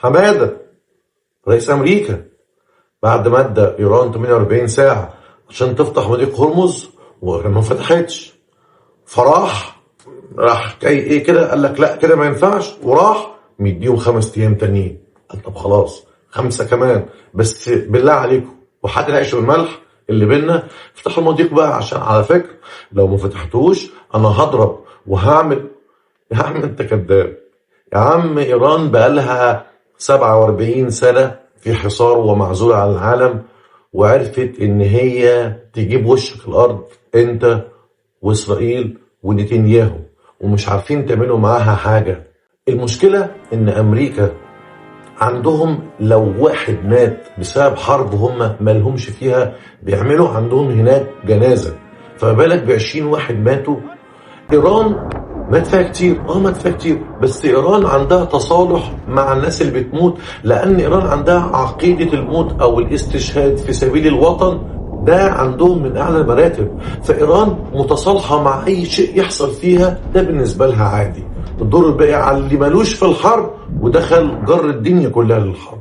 حمادة رئيس امريكا بعد ما ادى ايران 48 ساعة عشان تفتح مضيق هرمز وما فتحتش، فراح جاي ايه كده قال لك لا كده ما ينفعش، وراح مديهم 5 ايام تانيين. قال طب خلاص 5 كمان، بس بالله عليكم وحد العيش والملح اللي بينا افتحوا المضيق بقى، عشان على فكرة لو ما فتحتوش انا هضرب وهعمل. يا عم انت كذاب يا عم، ايران بقالها 47 سنة في حصار ومعزوله عن العالم، وعرفت ان هي تجيب وشك الارض انت واسرائيل ونتنياهو، ومش عارفين تعملوا معاها حاجة. المشكلة ان امريكا عندهم لو واحد مات بسبب حرب هم مالهمش فيها بيعملوا عندهم هناك جنازه، فما بالك ب20 واحد ماتوا. ايران مات فيها كتير، مات فيها كتير، بس ايران عندها تصالح مع الناس اللي بتموت، لان ايران عندها عقيدة الموت او الاستشهاد في سبيل الوطن، ده عندهم من اعلى المراتب. فايران متصالحه مع اي شيء يحصل فيها، ده بالنسبة لها عادي. الدور الباقي على اللي مالوش في الحرب ودخل جر الدنيا كلها للحرب.